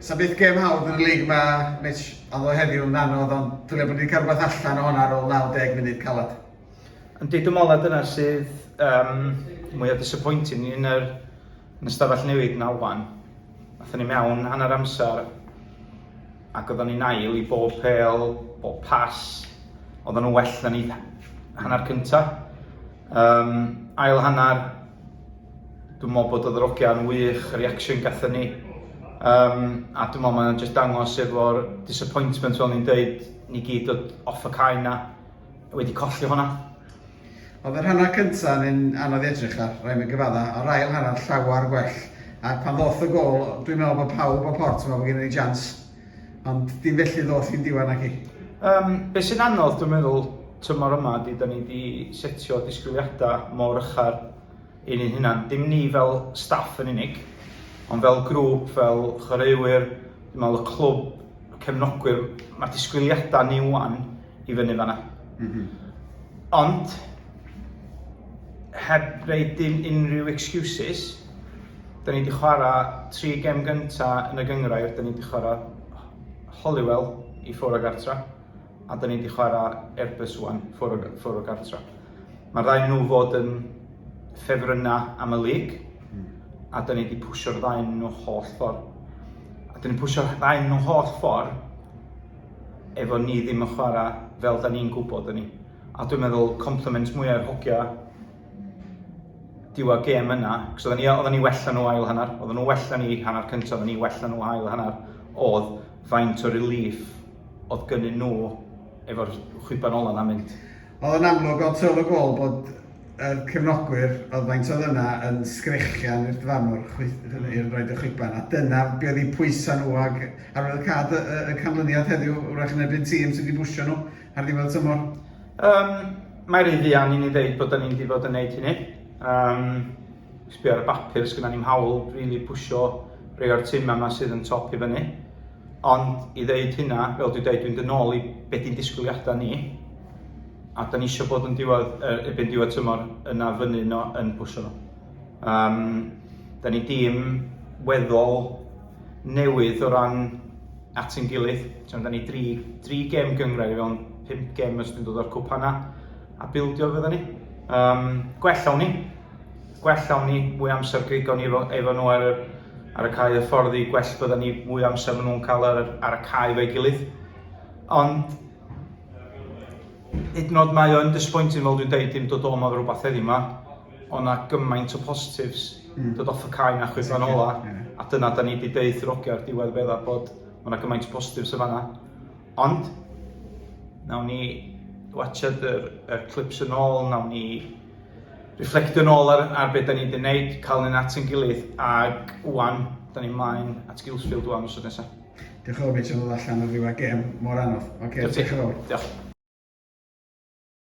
Sa byth gêm hawdd yn y lig ma, Mitch, oedd o heddiw yn anodd, ond dylia bod ni wedi cael rhywbeth allan o hwnna ar ôl 90 munud calad. Yndi, dwi'n meddwl dyna sydd um, mwyaf disappointing yn yr, yn y stafell newid na wan. Athon ni mewn hanner amser ac oedden ni'n ail i bob pel, bob pas. Oedden nhw'n well na ni hanner cynta. Um, ail hanner, Dwi'n meddwl bod oedd yr ogiau yn wych, y reaction gathon ni. Um, a dwi'n meddwl mae'n just dangos efo'r disappointment fel ni'n dweud, ni gyd dod off y cae na, wedi colli hwnna. Oedd yr hanner cyntaf yn un anodd i edrych ar, rhaid mi gyfadda, o'r ail hanner llawer gwell. A pan ddoth y gol, dwi'n meddwl bod pawb o Port yn meddwl bod gen i ni chance. Ond dim felly ddoth hi'n diwedd nac i. Um, be sy'n anodd, dwi'n meddwl, tymor yma, di da ni wedi setio disgwyliadau mor uchel i ni'n hunan. Dim ni fel staff yn unig, ond fel grŵp, fel chwaraewyr, dwi'n meddwl y clwb, y cefnogwyr, mae disgwyliadau ni wan i fyny fanna. Mm -hmm. Ond, heb reid dim unrhyw excuses, da ni wedi chwarae tri gem gynta yn y gyngrair, da ni wedi chwarae Holywell i ffwrdd o gartra, a da ni wedi chwarae Airbus wan, ffwrdd o, ffwrdd o gartra. Mae'r ddau nhw fod yn ffefrynnau am y lig, a da ni wedi pwsio'r ddau nhw holl ffordd. A da ni'n pwsio'r ddau nhw holl ffordd efo ni ddim yn chwarae fel da ni'n gwybod yn ni. A dwi'n meddwl compliment mwyaf i'r hogia diwedd gêm yna, cos oedden ni, oedden ni well nhw ail hanner, oedden nhw well ni hanner cyntaf, oedden ni well nhw ail hanner, oedd faint o relief oedd gynnyn nhw efo'r chwiban ola na'n mynd. Oedd yn amlwg o tu ôl y gol bod yr cefnogwyr, oedd faint oedd yna yn sgrechian i'r dyfarnwr i'r roed y chwiban, a dyna be oedd eu pwysau nhw ag arwyddocâd y, y, y canlyniad heddiw, wrach yn erbyn tîm sydd wedi bwsio nhw ar ddiwedd tymor. Um, Mae'n rhy fuan i ni ddeud bod ni'n wedi bod yn neud hynny. Um, sbio ar y bapur, sgynna ni'm hawl really pwsio rhai o'r timau yma sydd yn top i fyny. Ond i ddeud hynna, fel dwi'n dweud, dwi'n dod nôl i be di'n disgwyliadau ni, a da ni eisiau bod yn diwedd, er, erbyn diwedd tymor yna fyny no, yn pwysio nhw. Um, da ni dîm weddol newydd o ran at ein gilydd. So, da ni dri, dri gem gyngrair i fewn, pump gem os dwi'n dod o'r cwpana, a bildio fydda ni. Um, gwell awn ni, Gwell awn ni, mwy amser gawn ni efo, efo nhw ar y, ar y cae hyfforddi, gwell bydda ni mwy amser maen nhw'n cael ar, ar y cae efo'i gilydd. Ond, hyd yn oed mae o'n disappointing fel dwi'n deud, dim dod o yma rhywbeth heddiw yma, ond na gymaint o positives mm. dod off y cae na chwith ola, yeah. a dyna da ni wedi deud rogi ar diwedd bedda bod mae yna gymaint o positives yma fanna. Ond, nawn ni watchad yr, yr clips yn ôl, nawn ni reflectio nôl ar, ar beth da ni wedi gwneud, cael yn at ein gilydd, ac wan, da ni mlaen at Guilsfield wan wrth nesaf. Diolch yn fawr, Mitch, am ddod allan ar ddiwedd gêm mor anodd. Oce, okay, diolch yn fawr. Diolch.